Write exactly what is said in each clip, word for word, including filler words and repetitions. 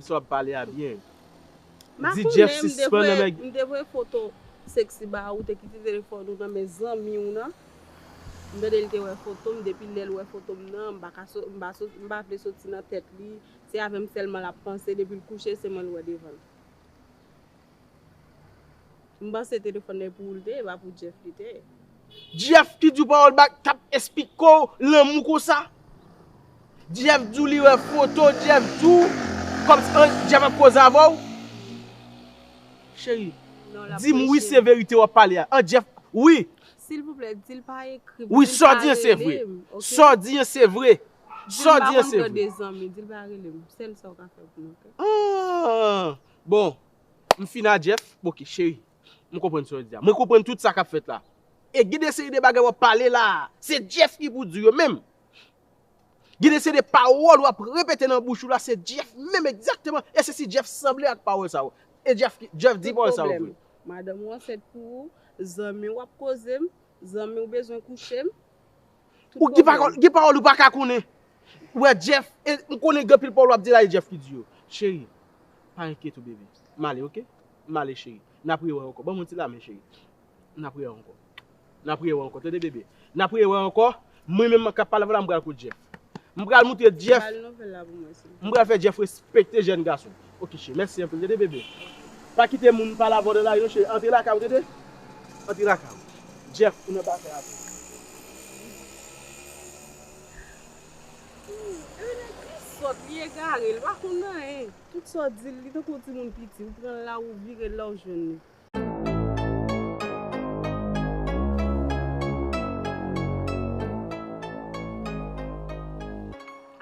Sa w ap pale a byen. Di Jeff sispann nan nèg. M te voye foto seksi ba ou, te kite telefòn ou nan men zanmi w nan. M tande li te wè foto m, depi lè l wè foto m nan, m pa ka so, m pa so, m pa vle soti nan tèt li. Se avè m sèlman l ap panse, depi l kouche, se mwen l wè devan l. M panse telefòn nan pou ou l te ye, pa pou Jeff li te ye. Jeff ki di w pawòl bak, k ap esplike w lanmou konsa. Jeff di w li wè foto, Jeff di w kòmsi an, Jeff ap koze avè w. Cheri, di m wi se verite w ap pale a. An Jeff, wi. Silvouplè, di l pa ekri m. Wi, sa w di an se vre. Sa w di an se vre. Sa w di an se vre. Di l pa rele m. Sèl sa w ka fè pou mwen. Ah, bon. M fin a Jeff, ok, cheri. M konprann sa w di a. Mwen konprann tout sa k ap fèt la. E gen de seri de bagay w ap pale la, se Jeff ki pou di yo menm. Gen de seri de pawòl w ap repete nan bouch ou la, se Jeff menm egzakteman. E se si Jeff sanble ak pawòl sa yo. E Jeff, Jeff di pawòl sa yo vre. Madanm ou ansent pou ou, zanmi w ap koze m, zanmi w bezwen kouche m. Ou gen pawòl, gen pawòl ou pa ka konnen. Ou wè Jeff, e, m konnen gen anpil pawòl w ap di la, e Jeff ki di yo. Cheri, pa enkyete w, bebe. M ale, ok? M ale, cheri. N ap rewè ankò. Ban m yon ti lamen, cheri. N ap rewè ankò. N ap rewè ankò. Tande, bebe. N ap rewè ankò. Mwen menm k ap pale avè w la, m pral kot Jeff. M pral montre Jeff. M pral fè Jeff respekte jèn gason. Ok, cheri. Mèsi anpil. Tande, bebe. Pa kite moun pale avè w nan lari non, cheri. Antre lakay ou, tande? Antre lakay ou. Jeff, ou nan batay avè m. Hmm, e nèg li sòt, li egare, li pa konn anyen. Tout sa w di l, li tankou yon timoun piti. Ou pran l la, ou vire l la, ou jwenn li.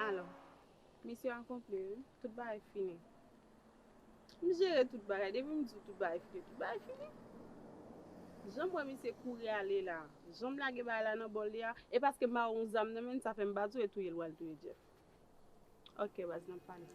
Alò, misyon akonpli, wi. Tout bagay fini. M jere tout bagay. Depi m di w tout bagay fini, tout bagay fini. Jan m wè misye kouri ale la, jan m lage bagay la nan bòl li a, e paske m pa wè yon zam nan men l, sa fè m pa di w e touye l pral touye Jeff. Ok, baz, n ap pale.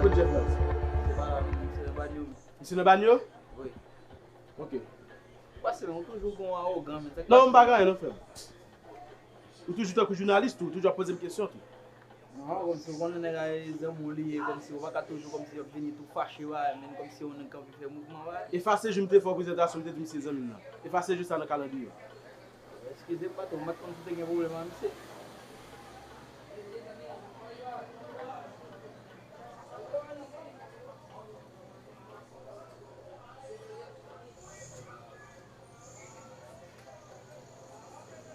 Misye pa la menm, misye nan banyo. Misye nan banyo? Wi. Ok. Pase, ou toujou gon awogan, men. Non, m pa gen anyen non, frè m. Ou toujou tankou jounalis tou, ou toujou ap poze m kesyon tou. Non, kòmsi ou konnen nèg la e zanmi w li ye, kòmsi ou pa ka toujou kòmsi w ap vini tou fache, wa, men kòmsi yon nèg k anvi fè mouvman, wa. Efase jou m te fè w prezantasyon, m te di misye zanmi m nan. Efase jou sa nan kalandriye w. Eskize m, patwon, m pa t konn si w te gen pwoblèm ak misye.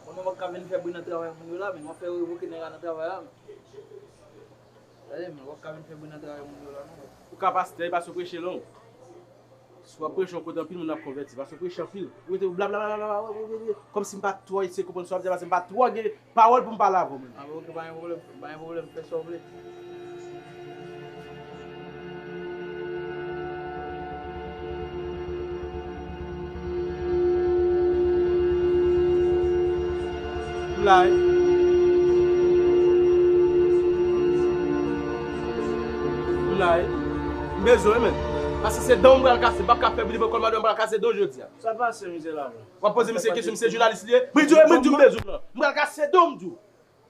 Mwen menm, m p ap ka vin fè bri nan travay moun yo la, men w ap fè revoke nèg la nan travay la. Tande, men w ap ka vin fè bri nan travay moun yo la, non. Ou ka pastè, e pa sou preche long. Si w ap preche yon kote anpil moun ap konvèti, paske w preche anpil. Ou rete blablabla, kòmsi m pa twò eseye konprann sa w ap di a, paske m pa twò gen pawòl pou m pale avè w menm. Ah, ok, pa gen pwoblèm, pa gen pwoblèm, fè sa w vle. M la wi. M la wi. M bezwen wi, men. Paske se dan w m pral kase. M p ap ka fè bri devan kòl madanm, m pral kase dan w jodi a. Sa pase, misye la, menm? W ap poze misye kesyon, misye jounalis li ye? Mwen di w, mwen di w m bezwen w lan. M pral kase dan w, m di w.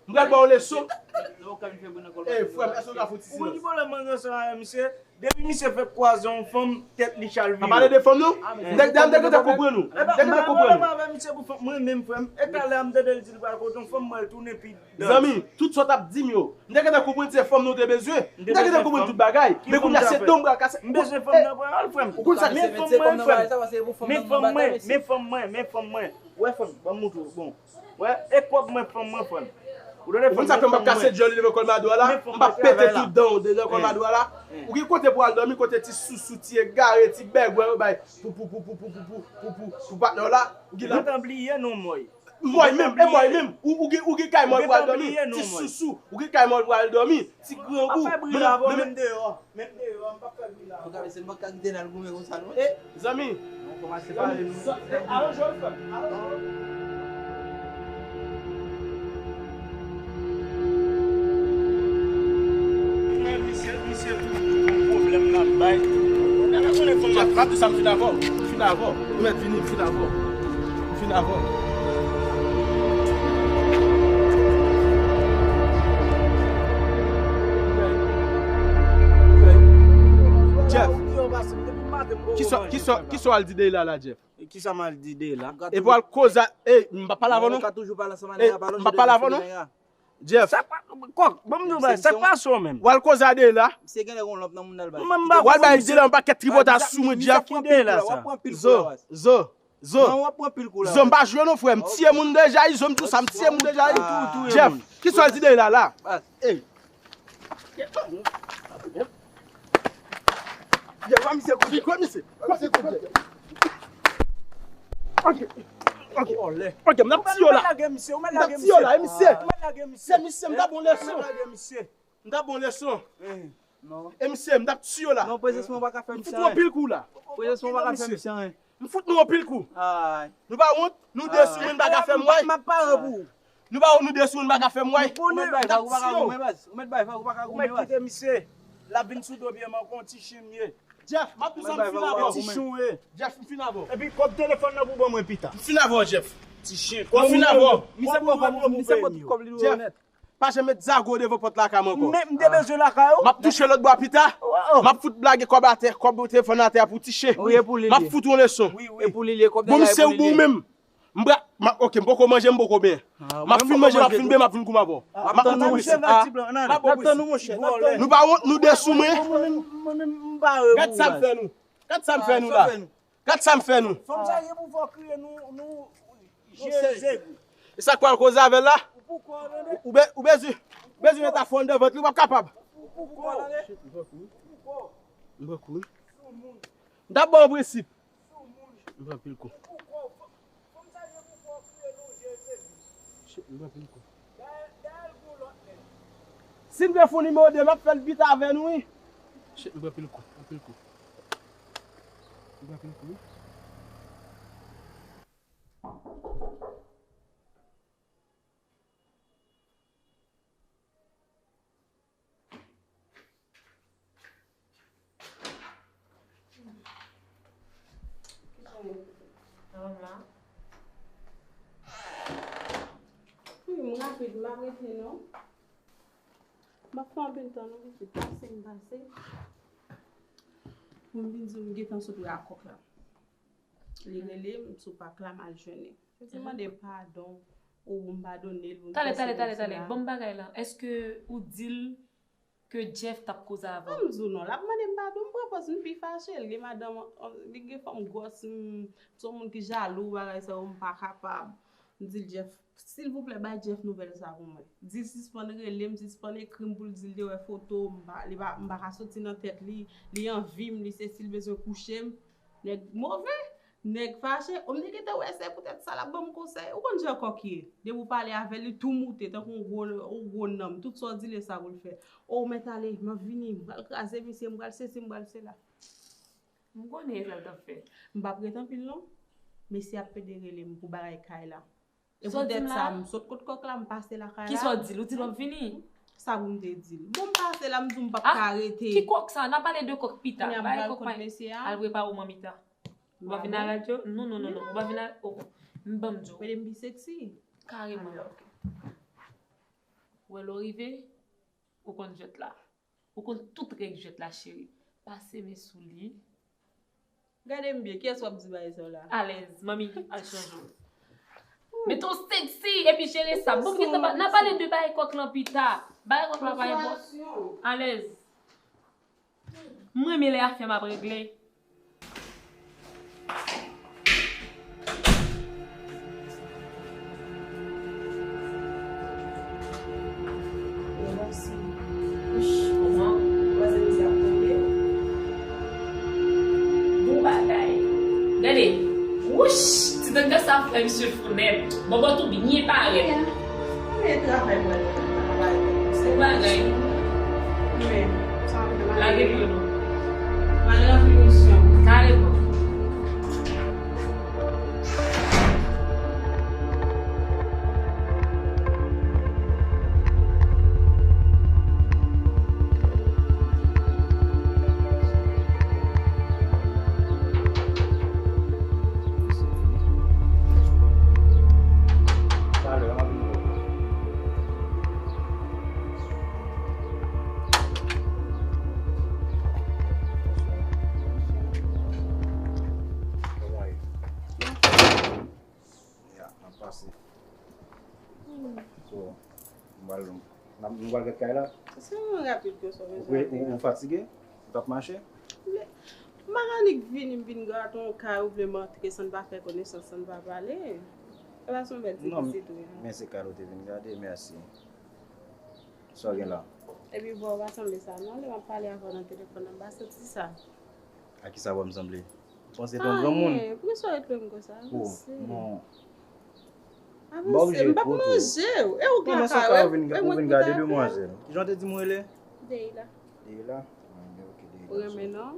M pral ba w leson. Lè w ka vin fè bri nan kòl madanm. Ey, frè m, èske w ka fè yon ti silans? Ou konn ki pwoblèm mwen gen ansanm avè misye? Depi misye fèk kwaze yon fanm, tèt li chalvire. Pa pale de fanm non. M te, m te gentan konprann ou. M te gentan konprann ou. Mwen menm, frè m, e talè a m tande l di l pral kote yon fanm, mwen l tounen pi dan. Zanmi, tout sa w t ap di m yo, m te gentan konprann se fanm nou te bezwen. M te gentan konprann tout bagay. Men kounye a se dan m pral kase. M bezwen fanm nan pran al, frè m. Ou konn sa k fèt? Men fanm mwen, frè m. Men fanm mwen, men fanm mwen, men fanm mwen. Wè fanm, ban m montre w. Bon. Wè, e kòb mwen, fanm mwen, frè m. Ou tande? Ou konn sa fè m p ap kase djòl li devan kòl mado a la? M p ap pete tout dan w devan kòl mado a la. Ou gen kote pou al dòmi, kote ti sousou, ti egare, ti bègwè yo bay pou, pou, pou patnè w la? Ou gen la. Gentan bliye non, mòy. Mwen menm, e mwen menm. Ou, ou gen, ou gen kay mwen pral dòmi. Ti sousou, ou gen kay mwen pral dòmi. Ti grangou. Mwen menm, mwen menm. Menm deyò, m p ap fè bri la. Ou ka, mesye, m pa ka kite n al goumen konsa, non. E, zanmi. Nou kòmanse pale, nou. Aranje w, frè m. Aranje w. Men misye, misye toujou gon pwoblèm l ap bay. Ou genlè konnen fanm ap di sa m fin avè w. M fin avè w. Ou mèt vini, m fin avè w. M fin avè w. Jeff, kisa, kisa, kisa w al di Deyla la, Jeff? Kisa m al di Deyla? Epi w al koze a, ey, m pa pale avè w non. Ou ka toujou pale ansanm a nèg la, pa lonje de men sou nèg la. Jeff. Sa pa, kòk, ban m di w bagay, sa k pase w menm? W al koze a Deyla. Misye genlè gon lòp nan moun nan l bay. Mwen m pa konn. W al bay Deyla yon pakèt tripotay sou mwen, Jeff. Ki Deyla sa? Zo, zo, zo. Non, w ap pran pil kou la. Zo, m pa jwe non, frè. M tiye moun deja, wi, zo, m tou sa, m tiye moun deja, wi. Jeff, kisa w di Deyla la? Ey. Jeff, pa misye kote. Kote misye? Pa misye kote. Ok. Ok. Ok, m ap tiye w la. M ap tiye w la, e misye. Se misye, m ta bon lèson. M ta bon lèson. E misye, m t ap tiye w la. Non, prezans mwen pa ka fè misye anyen. M fout nou anpil kou la. Prezans mwen pa ka fè misye anyen. M fout nou anpil kou. Nou pa wont, nou de sou mwen, pa ka fè m wè. M ap pare pou ou. Nou pa wont, nou de sou mwen, pa ka fè m wè. Ou mèt bay vag, ou pa ka goumen, baz. Ou mèt bay vag, ou pa ka goumen, baz. Ou mèt kite misye. L ap vin sou do pye m ankò, ti chen m ye. Jeff, m ap di w sa, m fin avè w. Ti chen w ye. Jeff, m fin avè w. Epi kòb telefòn nan pou ban mwen pita. M fin avè w, Jeff. Ti chen. M fin avè w. Misye pran kòb, misye pran tout kòb li dwe nèt. Pa janm met zago devan pòt lakay mwen ankò. Men m te bezwen lakay ou. M ap touche lòt bò a pita. M ap fout lage kòb atè, kòb telefòn atè a pou ti chen. Wi, e pou li l ye. M ap fout yon leson. Wi, wi. E pou li l ye, kòb nèg la e pou li l ye. Bon, misye, ou bon menm. M bra, m a, ok, m poko manje, m poko benyen. M ap fin manje, m ap fin benyen, m ap vin goumen avè w. M ap tann ou, monchè. M ap tann ou, monchè. Nou pa wont, nou de sou mwen. Gad sa m fè nou. Gad sa m fè nou la. Gad sa m fè nou. Fanm sa gen pou fè w kriye, nou, nou, je zegou. E sa k pral koze avè l la? Ou pou kò, tande? Ou be-, ou bezwen, ou bezwen met afè anndan vant li, w ap kapab. Ou pou kò, tande? Shit, m pran kou. Ou pou kò. M pran kou, wi. Sou moun. M t ap ba w prensip. Sou moun. M pran pil kou. Ou pou kò. Fanm sa gen pou fè w kriye, non, je zegou. Shit, m pran pil kou. Dayè, dayè l gon lòt nèg. Si n vle fè yon nimewo de, m ap fè l pita avè nou, wi. Shit, m pran pil kou, anpil kou. M pran pil kou, wi. Kisa w gen pou fè? Sa va m la? Wi, m rapid, m ap rete non. M ap fè anpil tan non, pitit. Pase m pase. Pou m vin di w m gentan sot wè ak kòk la. Li rele m sou pak la, m al jwenn li. Li di mande padon, ou m padone l, ou m fè sesi, fè sela. Talè, talè, talè, talè. Ban m bagay la. Èske ou di l ke Jeff t ap koze avè w? An, m di w non, l ap mande m padon, m pran pòz m pi fache. Li gen madanm, li gen fanm gwòs, m, m se yon moun ki jalou, bagay sa yo, m pa kapab. M di l, Jeff, silvouplè, bay Jeff nouvèl sa pou mwen. Di l sispann rele m, sispann ekri m pou l di l te wè foto, m pa, li pa, m pa ka soti nan tèt li, li anvi m, li sesi, li bezwen kouche m. Nèg move, nèg fache. O, m te gentan wè se poutèt sa l ap ban m konsèy. Ou konn jan kòk ye. Depi w pale avè l, li tou moute, tankou yon gwo, yon gwo nanm. Tout sa w di l, e sa pou l fè. O, w mèt ale, m ap vini, m pral kraze misye, m pral sesi, m pral sela. M konnen e sa l t ap fè. M p ap ret anpil non. Mesye ap pede rele m pou bagay kay la. E poutèt sa, m sot kot kòk la, m pase lakay la. Kisa w di l? Ou di l w ap vini? Sa pou m te di l? Bon, m pase la, m di w m p ap ka rete. Ki kòk sa? N a pale de kòk pita. Kounye a m pral kot mesye a. Al prepare w manmita. Ou pa vin a radyo? Non, non, non, non. Ou pa vin a, oh, m ban m di w. Mete m pi seksi. Kareman. Ou wè lè w rive, ou konn jwèt la. Ou konn tout règ jwèt la, cheri. Pase men sou li. Gade m byen, kiyès w ap di bagay sa yo la? Alèz, manmi, al chanje w. Mete w seksi, epi jere sa. Bon, gentan pa, n a pale de bagay kòk lan pita. Bagay kòk la pa enpòtan. Alèz. M renmen lè afè m ap regle. Bon bagay. Gade. Wouch! Ti nèg sa fè misye fou nèt. Bòbòt ou byen parèt. Anyen, anyen, travay mwen. Travay. Se bagay. Men, sa m fè mal. Lage dlo nou. Mal nan finisyon. Kareman. Ya, n ap pase. So, m pral, n ap, nou pral gèt kay la. Se yon rapid ke sa, ou, ou, ou fatige? Ou t ap mache? M pa annik vini, m vin gate yon kay, ou vle m antre san n pa fè konesans, san n pa pale. E pa se yon bèl ti pitit ou ye? Non, men se kay la ou te vin gade, mèsi. Sa w gen la? Epi bon, ou pa sanble sa non, lè m ap pale avè w nan telefòn nan, m pa santi sa. A kisa w wè m sanble? Ou panse te yon granmoun? Anyen, poukisa w ret lwen m konsa? Avanse. Oh, non. Avanse, m p ap manje w. E ou k lakay w, e mwen k lakay w. Ou vin gade demwazèl. Kijan w te di m rele? Deila. Deila? Mwen gen, ok, Deila. Ou renmen non?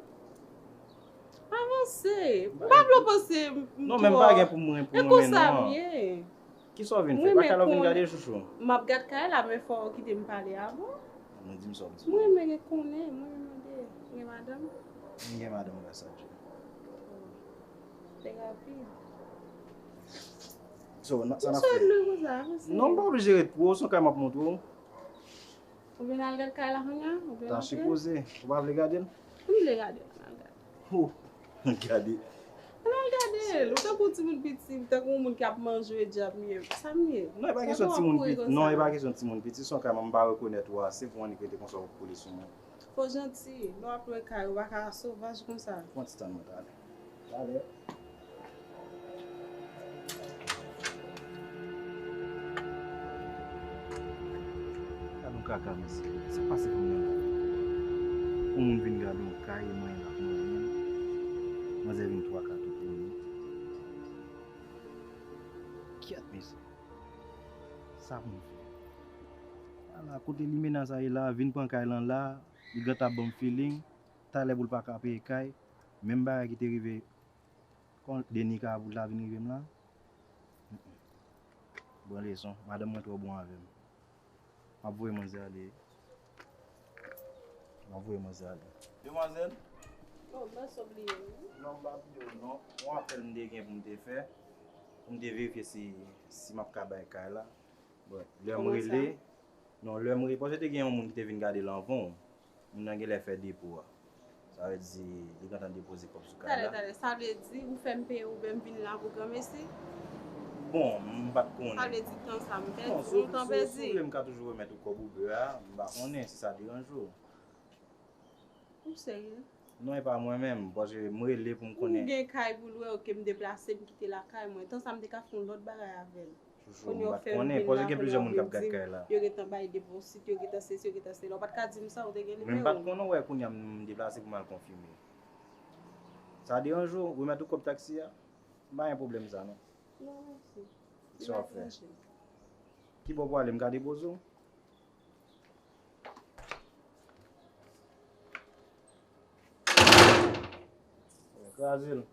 Avanse. M pa vle w panse m... Non, men m pa gen pou mwen, pou mwen, non. E konsa m ye. Kisa w vin fè? Pa kay la w vin gade, chouchou? M ap gad kay la, men fò w kite m pale avan. Nou di m sa w di. Mwen renmen gen konnen, mwen renmen de, gen madanm. M gen madanm, grâce à Dieu. Te rapid. So, sa n ap fè? Non, m pa oblije ret pou ou, se yon kay m ap montre w. Ou vin al gad kay la kounye a? Ou vin antre? Ta sipoze. Ou pa vle gade l? M vle gade l, ann al gade. Ou gade. Ann al gade l. Ou tankou timoun piti, tankou yon moun k ap manje djab m ye. Sa m ye? Non, e pa kesyon timoun piti. Non, e pa kesyon timoun piti. Se yon kay m pa rekonèt ou ase pou w annik rete konsa w ap kole sou mwen. Fò w janti. Lè w ap lwe kay ou, pa ka sovaj konsa. Pran ti tan mwen, talè. Talè. Gad yon kaka, mesye. Sa k pase pou mwen la? Yon moun vin gade yon kay, e manyen l ap manyen l. Manzè vin twa kato pou li. Kyèt, mesye. Sa pou m fè? Ala, kote limena sa ye la, vin pran kay lan la, li gentan ap ban m feeling. Talè pou l pa ka peye kay, menm bagay ki te rive kon Denika pou l ta vin rive m la. Mm, mm. Pran leson, madanm mwen twò bon avè m. M ap voye manzè ale. M ap voye manzè ale. Demwazèl? Oh, mwen sot bliye m wi. Non, m pa bliye w non. Yon apèl m te gen pou m te fè, pou m te verifye si, si m ap ka bay kay la. Bon, lè m rele, non, lè m rele, paske te gen yon moun ki te vin gade l anvan w. Moun nan genlè fè depo a. Sa vle di, li gentan depoze kòb sou kay la. Talè, talè, sa vle di, ou fè m peye oubyen m vin la pou granmesi? Bon, m pa t konnen. Sa vle di tan sa m pèdi, yon tan pèdi. Si w vle, m ka toujou remèt ou kòb Uber a, m pa konnen si sa deranje w. Ou serye? Non, e pa mwen menm, paske m rele pou m konnen. Ou gen kay pou lwe, oke, m deplase, m kite lakay mwen. Tan sa m te ka fè yon lòt bagay avè l. Chouchou, m pa t konnen, paske gen plizyè moun k ap gad kay la. Yo gentan bay deposit, yo gentan sesi, yo gentan sela. Ou pa t ka di m sa, ou te gen nimewo m. Men m pa t konnen, w wè, kounye a m deplase pou m al konfime. Sa deranje w, remèt ou kòb taksi a? M pa gen pwoblèm sa, non. Non, mèsi. Kisa w ap fè? Ki bò w prale, m ka depoze w? Kraze l.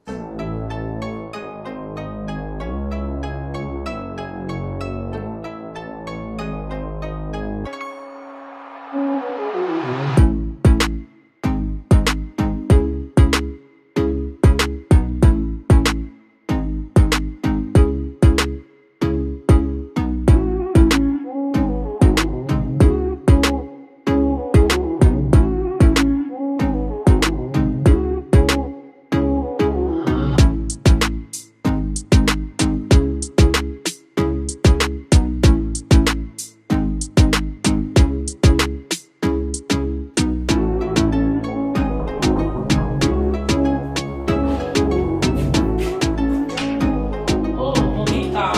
Oh, Monica.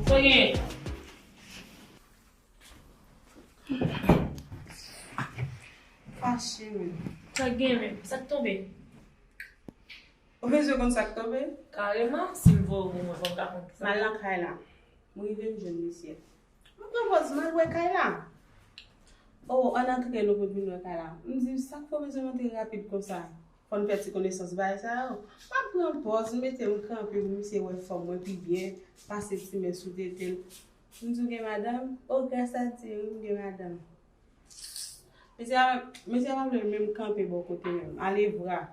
Sa gen? Fache, wi. Sa gen, men? Sa k tonbe? Ou bezwen konn sa k tonbe? Kareman, si m voye w pou mwen, fò m ka konn ki sa. M al nan kay la. M rive, m jwenn misye. M pran pòz m al wè kay la. O, ann antre, nou pou vin wè kay la. M di, sa k fè w bezwen antre rapid konsa? Fò n fè ti konesans bagay sa yo. M ap pran pòz, m mete m kanpe pou misye wè fòm mwen pi byen, pase ti men sou tete l. M di, w gen madanm? O, gras a Dye, wi, m gen madanm. Mesye a, mesye a pa vle menm kanpe bò kote menm. Ale vra.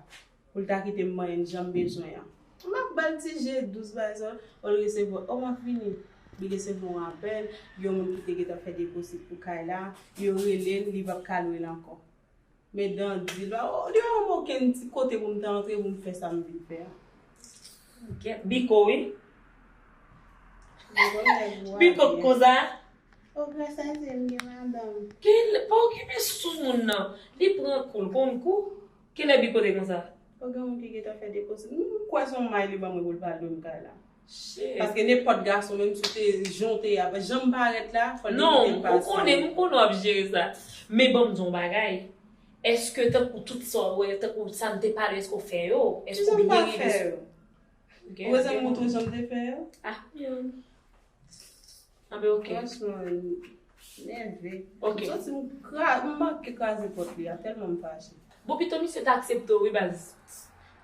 Pou l ta kite m manyen jan m bezwen an. M ap ba l ti je dous bay sa, o l resevwa, o m ap vini. Li resevwa yon apèl, yon moun ki te gentan fè deposit pou kay la, yo rele l, li p ap ka lwe l ankò. Men dan di l, o, li pa ban m okenn ti kote pou m ta antre pou m fè sa m vin fè a. Biko, wi. Biko k konsa. O, gras a Dye, m gen madanm. Kilè, pa okipe sou moun nan. Li pran kou, l konn kou. Kilè Biko te konsa? O, gen moun ki gentan fè deposit. M kwè se yon may li ban mwen pou l pa lwe m kay la. Shit. Paske nenpòt gason, menm si w te jan w te ye a, jan m parèt la, fò l te kite m pase. Non, ou konnen, m konnen w ap jere sa. Men ban m di w yon bagay. Èske tankou tout sa w wè, tankou sa m te pale, èske w fè yo? Èske w byen rive sou yo? Ou bezwen m montre jan m te fè yo? Ah, byen. Anben, oke. Franchman, nève. Oke. M santi m kra-, m manke kraze pòt li a, tèlman m fache. Bon, pito misye ta aksepte w, wi, baz.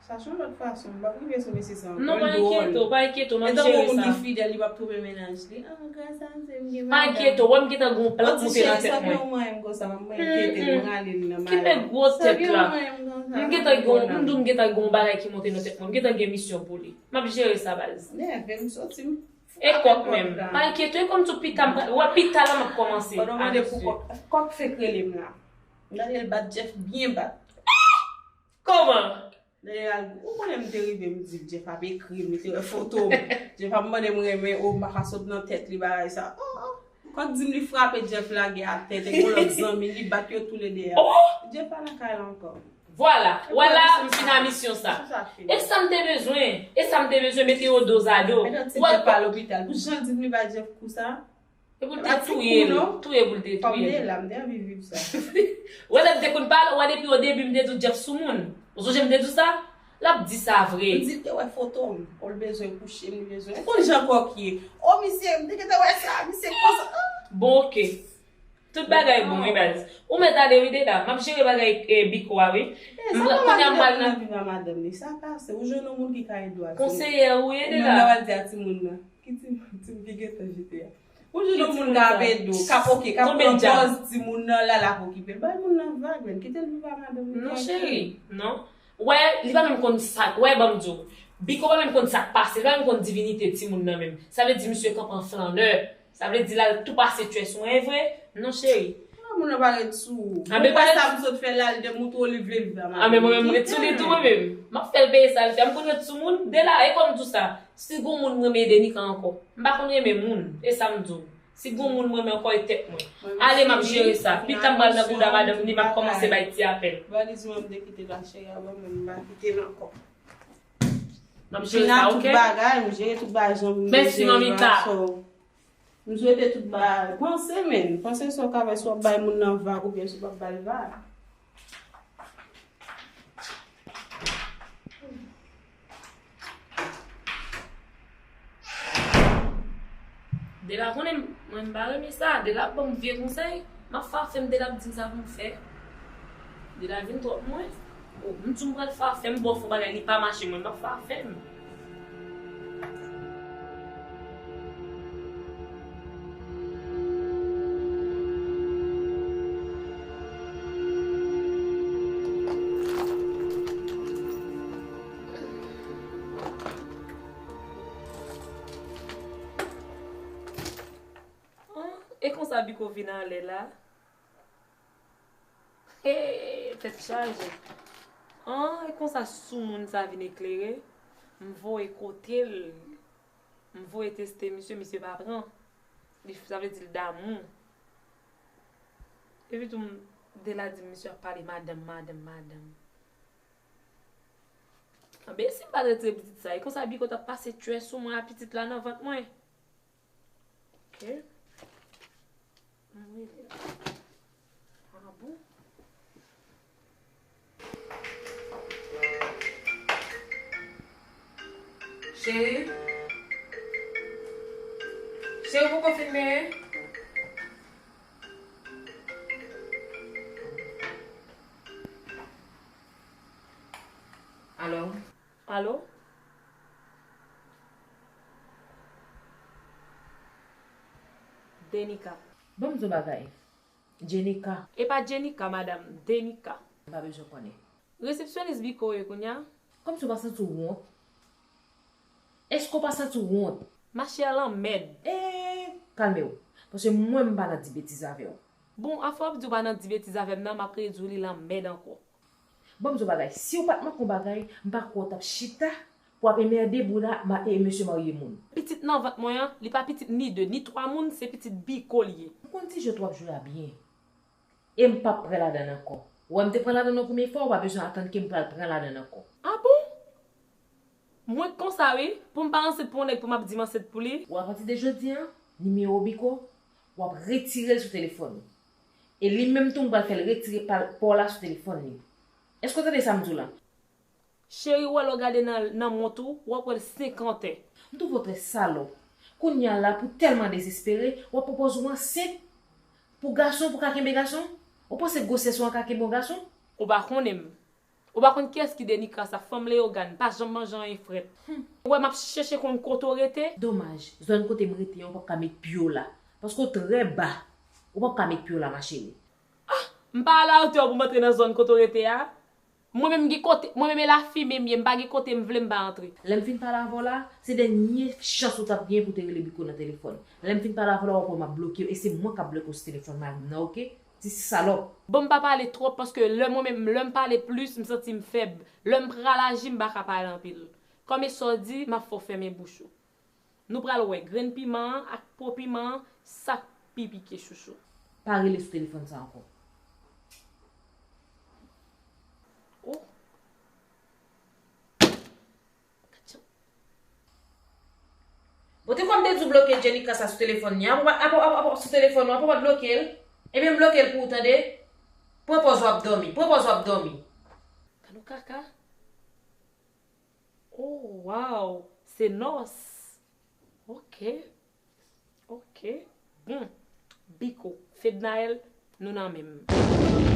Sa se yon lòt fason, m p ap rive sou mesye sa ankò. Non, pa enkyete w, pa enkyete w, m ap jere sa. Etan yon moun ki fidèl, li p ap twonpe mennaj li. Ah, gras a Dye, m gen madanm. Pa enkyete w, wè m gentan gen yon plan k monte nan tèt mwen. Sa fè yon mwen m konsa, m enkyete, m rale li nan malè. Ki bèl gwo tèt la. M gentan gen yon, m di w m gentan gen yon bagay ki monte nan tèt mwen, m gentan gen misyon pou li. M ap jere sa, baz. Nève m soti, m E kòk menm. Pa enkyete w, e kòmsi pita m pral, wè pita la m ap kòmanse. Pandan w mande pou kòk, kòk fenk rele m la. M gade l bat Jeff byen bat. Kòman? Dayè, ou konnen m te rive, m di Jeff ap ekri m, li te wè foto m. Jeff ap mande m renmen, o, m pa ka sot nan tèt li, bagay sa. O, o. Kòk di m li frape Jeff lage atè, te gen yon lòt zanmi, li bat yo toulede a. Jeff pa nan kay la ankò. Vwala, wè la, m fin a misyon sa. E sa m te bezwen, e sa m te bezwen, mete yo dozado. Wè kòk. Pou jan l di m li bay Jeff kou sa. E pou l te touye l, touye pou l te touye l. Wè lè m te konn pale, wè depi o debi m te di w Jeff sou moun. Ou sonje m te di w sa? L ap di sa vre. M di l te wè foto m, o l bezwen kouche m, li bezwen. Ou konn jan kòk ye. O misye, m te gentan wè sa, misye konsa. Bon, oke. Tout bagay bon, wi, baz. Ou mèt ale, wi, Dela. M ap jere bagay, eh, Biko a, wi. Eh, sa pa madanm nan viv a madanm li. Sa pase. Ou jwenn yon moun ki ka ede w a timoun. Konseyè ou ye, Dela. Moun nan pral di a timoun nan. Ki timoun, timoun ki gentan jete a. Ou jwenn yon moun k ap ede w, k ap oke, k ap pran pòz timoun nan la, l ap okipe l. Bay moun nan vag, menn. Kite l viv a madanm li. Non, cheri, non. Wè, li pa menm konn sa, wè, ban m di w. Biko pa menm konn sa k pase, li pa menm konn divinite timoun nan menm. Sa vle di misye kanpe an flannè. Sa vle di l al tou pase tchwè sou mwen, e vre? Non, cheri. Ah, moun nan pa ret sou ou. Anben, ou wè sa m sot fè la, li te montre w li vle viv a madanm. Anben, mwen menm, m ret sou li tou, mwen menm. M ap fè l peye sa l fè. M konn ret sou moun, Dela, e kòm m di w sa. Si gon moun mwen renmen Denika ankò. M pa konn renmen moun, e sa m di w. Si gon moun mwen renmen ankò, e tèt mwen. Ale, m ap jere sa. Pita m pral nan bouda madanm li, m ap kòmanse bay ti apèl. Valiz mwen, m te kite la, cheri, a ban mwen, m pa kite l ankò. M ap jere sa, oke? Tout bagay, m jere tout bagay jan m bezwen yo a, so. M swete tout bagay. Panse, menn. Panse sa w ka fè, si w ap bay moun nan vag oubyen si w p ap ba l vag. Dela konnen mwen m pa renmen sa. Dela ap ban m vye konsèy. M ap fè afè m, Dela ap di m sa pou m fè. Dela vin twòp mwen. O, m di w m pral fè afè m, bò fè yon bagay li pa mache, mwen m ap fè afè m. An, e konsa Biko vin anlè la? Hey, tèt chaje. An, e konsa soumoun sa vin eklere. M voye kote l. M voye teste misye, misye pa pran. Li, sa vle di l damou. Epi tou, m, Dela di m misye ap pale madanm, madanm, madanm. Anben, si m pa t retire pitit sa, e konsa Biko t ap pase tchwè sou mwen a pitit la nan vant mwen. Ok. Mwen rele. Ah bon? Cheri? Cheri, ou poko fin benyen? Alo? Alo? Denika. Ban m di w bagay. Jenika. E pa Jenika, madanm, Denika. M pa bezwen konnen. Resepsyonis Biko w ye kounye a? Kòmsi w pa santi w wont? Èske w pa santi w wont? Machè, lanmèd. Ee, kalme w. Paske mwen, m pa nan di betiz avè w. Bon, afè w ap di w pa nan di betiz avè m nan, m ap redi w li lanmèd ankò. Ban m di w bagay, si w pa t manke yon bagay, m pa kwè w t ap chita pou w ap enmède bouda ma, e mesye marye moun. Pitit nan vant mwen an, li pa pitit ni de, ni twa moun, se pitit Biko li ye. M konn ti jwèt w ap jwe a byen. E m p ap pran ladann ankò. Ou wè m te pran ladann yon premye fwa, ou pa bezwen atann ke m pral pran ladann ankò. A bon? Mwen k konsa wi, pou m pa ansent pou yon nèg pou m ap di m ansent pou li. Ou apati de jodi a, nimewo Biko, w ap retire l sou telefòn ou. E li menm tou m pral fè l retire pa, pa w la sou telefòn li. Èske w tande sa m di w la? Cheri, ou wè lè w gade nan, nan mont ou, w ap wè l senkantè. M twouve w trè salòp. Kounye a la, pou tèlman dezespere, w ap pwopoze w ansent pou gason, pou ka kenbe gason? Ou panse gwosès ou an ka kenbe yon gason? Ou pa konnen m. Ou pa konn kiyès ki Denika sa, fanm Leyogàn, pa janm manje anyen frèt. Hmm. Ou wè m ap chèche konn kote w rete? Domaj, zòn kote m rete an, ou p ap ka met pye w la. Paske w trè ba. Ou p ap ka met pye w la, ma chérie. Ah! M pa alatè w pou m antre nan zòn kote w rete a. Mwen menm gen kote, mwen menm e lafimen m ye, m pa gen kote m vle m pa antre. Lè m fin pale avè w la, se dènye chans ou t ap gen pou te rele Biko nan telefòn. Lè m fin pale avè w la, w ap wè m ap bloke w, e se mwen k ap bloke w sou telefòn mari m nan, oke? Ti salòp. Bon, m pa pale twòp paske lè mwen menm, lè m pale plis, m santi m fèb. Lè m pral aji, m pa ka pale anpil. Kòm e sa w di, m ap fè w fèmen bouch ou. Nou pral wè grenn piman an ak po piman an, sa k pi pike chouchou. Pa rele sou telefòn sa ankò. Oh. Bon, te kwè m te di w bloke Jenika sa sou telefòn li. Apa, apa, apa, apa, sou telefòn ou, apa w pa t bloke l? Ebyen, m bloke l pou ou, tande. Pran pòz w ap dòmi. Pran pòz w ap dòmi. Gad yon kaka. Oh, wow. Se nòs. Ok. Ok. Bon. Biko, Fednaelle, nou nan men m.